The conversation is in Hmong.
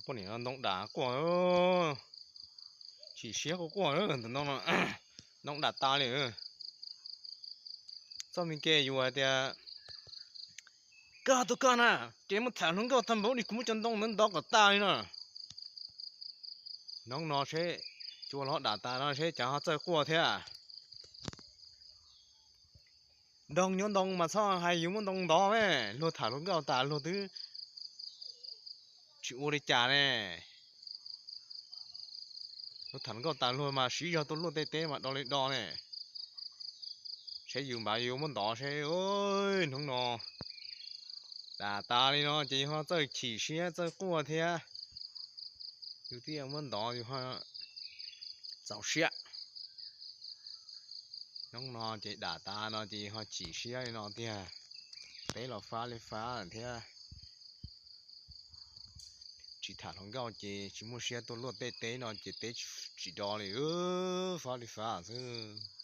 Poj niam no ntoo dam quaj, chim siab quaj quaj, ntoo dam tas li. Txoj me ke yus hais tias, koj tus koj na, ces muab tham hluas nkauj tag npaum li kuv muab cov ntoo ntawd ntov kom tas li no. Hnub no seb, cua los dam tas no seb cas ho txawj quaj thiab. Nrog nyob ntoo mas txhob hais yus muab ntoo ntov ne, luag tham hluas nkauj tas luag twb tsis ua li cas ne. Luag tham hluas nkauj tas luag mas siv zog tuaj luaj tej teb mas do li do ne. Seb yus npaj yus muab ntov seb, hnub no dam tas li no ces yus ho txawj chim siab txawj quaj thiab. Yus twb muab ntov yus ho txaus siab. Hnub no ces dam tas no ces ho chim siab li no tiag. Teb los fab li fab thiab. Tsis tham hluas nkauj ces tsis muaj siab tuaj luaj tej teb no ces teb tsis do li, fab li fab xwb.